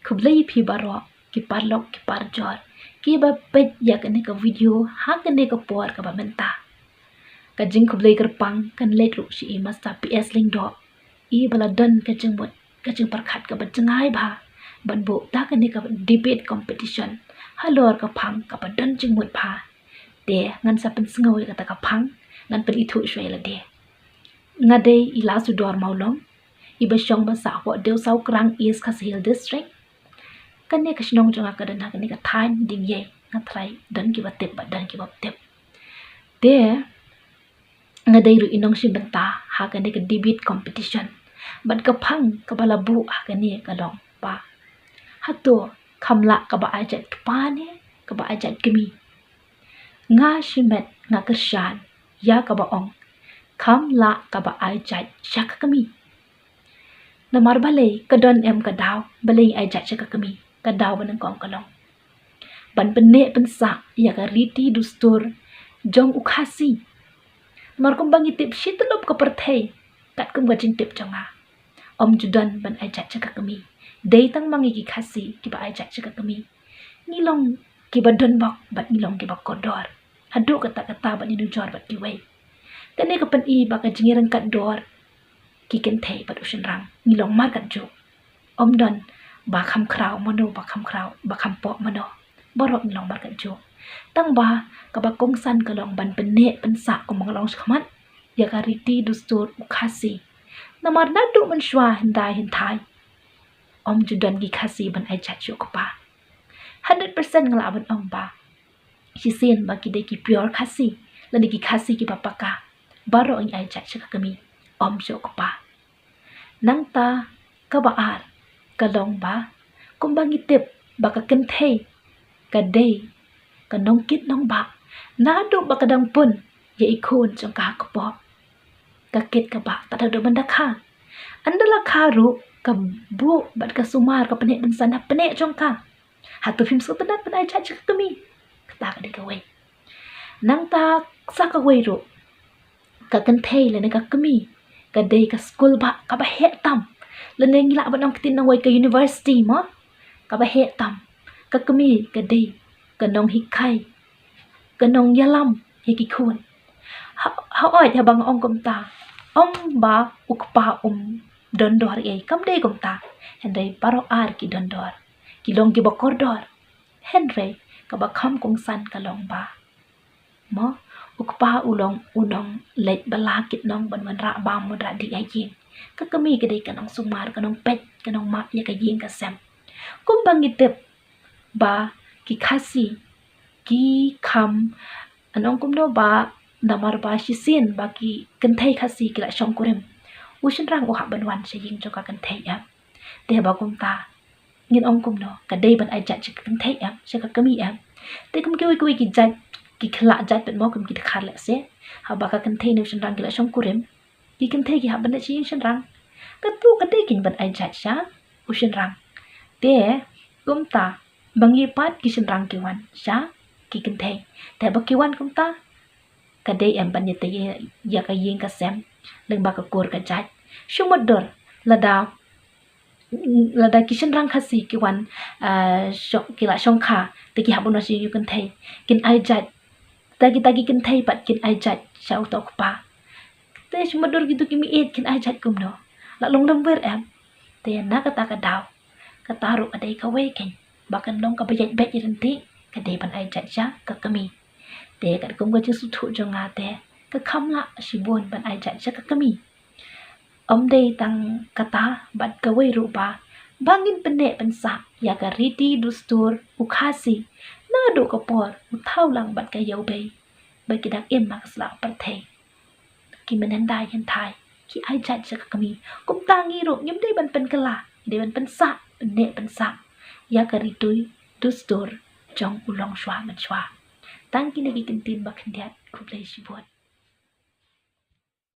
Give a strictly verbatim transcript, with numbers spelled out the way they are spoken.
Khublei phi baroh ki paralok ki parajor kiba peit ïa kane ka video ha kane ka por kaba mynta. Ka jingkhublei kyrpang kan leit ruh sha i Master P S Lyngdoh, i ba la don ka jingmut, ka jingpyrkhat kaba jngai bha ban buh da kane ka debate competition halor ka phang kaba don jingmut bha. Te ngan sa pynsngew ïa kata ka phang, ngan pynithuh shuwa ïa lade. Nga dei i Lasudor Mawlong, iba shong ba sah hapoh Dewsawkrang, East Khasi Hills District. Kane ka shnong jong nga ka don ha kane ka thaiñ Diengïei. Nga tharai don kiba tip bad don kiba tip. Te nga dei ruh i nongshim bynta ha kane ka debate competition. Bad ka phang kaba la buh ha kane ka long ba, hato kham lah kaba ai jait kpa ne kaba ai jait kmie? Nga shimet nga kyrshan ïa kaba ong, kham lah kaba ai jait sha ka kmie. Namar balei, ka don em ka daw, balei ngi ai jait sha ka kmie? Ka daw ba nyngkong ka long ban pynneh pynsah ïa ka riti dustur jong u Khasi. Namar kumba ngi tip, shi tyllup ka pyrthei, katkum ka jingtip jong nga, ym ju don ban ai jait sha ka kmie. Dei tang ma ngi ki Khasi kiba ai jait sha ka kmie. Ngi long kiba don bok bad ngi long kiba kordor. Haduh katta katta bad ngi nujor bad kiwei. Kane ka pyni ba ka jingïaryngkat dor ki kynthei bad u shynrang, ngi long markatjuh. Ym don ba kham khraw mano, ba kham khraw, ba kham pop mano. Baroh ngi long markatjuh. Tang ba kaba kongsan ka long ban pynneh pynsah, kumba nga la ong shakhmat, ïa ka riti dustur u Khasi. Namar naduh mynshuwa hyndai hynthai, ym ju don ki Khasi ban ai jait sha u kpa. Hundred percent nga lah ban ong ba shisien ba ki dei ki pure Khasi, lane ki Khasi kiba paka, baroh ngi ai jait sha ka kmie, ym sha u kpa. Nangta kaba ar ka long ba, kumba ngi tip ba ka kynthei ka dei ka nongkit nongbah. Naduh ba ka dang pun ïa i khun jong ka ha kpoh, ka kit ka bah tad haduh ban da kha. Ynda la kha ruh, ka buh bad ka sumar, ka pyneh pynsan ha pneh jong ka. Hato phim sngewtynnat ban ai jait sha ka kmie? Kata ka dei kawei. Nangta sa kawei ruh, ka kynthei lane ka kmie ka dei ka skul bah kaba heh tam, lane ngi lah ban ong ktien nongwei ka university mo, kaba heh tam. Ka kmie ka dei ka nonghikai, ka nongïalam ïa ki khun. Ha, hooid, haba nga ong kumta, ym ba u kpa um don dor ei, kam dei kumta. Hynrei baroh ar ki don dor, ki long kiba kordor. Hynrei kaba kham kongsan ka long ba, mo, u kpa u long u nongleit ba la kit nong ban wanrah bam wanrah dih ha ïing. Ka kmie ka dei ka nongsumar, ka nongpeit, ka nongmap ïa ka ïing ka sem. Kumba ngi tip ba ki Khasi ki kham, ngan ong kumno, ba namar ba shisien ba ki kynthei Khasi ki la shongkurim, u shynrang u hap ban wan sha ïing jong ka kynthei em. Te haba kumta, ngin ong kumno, ka dei ban ai jait sha ka kynthei em, sha ka kmie em? Te kum kiwei kiwei ki jait, ki khyllajait pat mo, kum ki dkhar lehse, haba ka kynthei ne u shynrang ki la shongkurim, ki kynthei ki hap ban leit sha ïing shynrang. Katto ka dei kein ban ai jait sha u shynrang. Te kumta, ba ngi pat ki shynrang ki wan sha ki kynthei. Te ba ki wan kumta, ka dei em ban ïatei ïa ka ïing ka sem lyngba ka kur ka jait? Shu mutdur, lada, lada ki shynrang Khasi ki wan, ah, shong, ki la shongkha, te ki hap ban wan sha ïing u kynthei, kin ai jait, te kita ki kynthei pat kin ai jait sha uta u kpa. Te shu mutdur kito ki meieit kin ai jait kumno? La long lem wer em? Te na kata ka daw, kata ruh ka dei kawei kein ba kan long kaba ïaid beit ryntih, ka dei ban ai jait sha ka kmie. Te katkum ka jingsngewthuh jong nga te, ka kham lah shibun ban ai jait sha ka kmie. Ym dei tang kata, bad kawei ruh ba, ba ngin pynneh pynsah ïa ka riti dustur u Khasi naduh ka por u Thawlang bad ka Ïewbei, ba ki dang im ha ka sla pyrthei. Ki mynhyndai hynthai ki ai jait sha ka kmie. Kumta ngi ruh ngim dei ban pynkylla, ngi dei ban pynsah, pynneh pynsah ïa ka riti dustur jong u longshuwa mynshwa. Tang kine ki kyntien ba khyndiat, khublei shibun.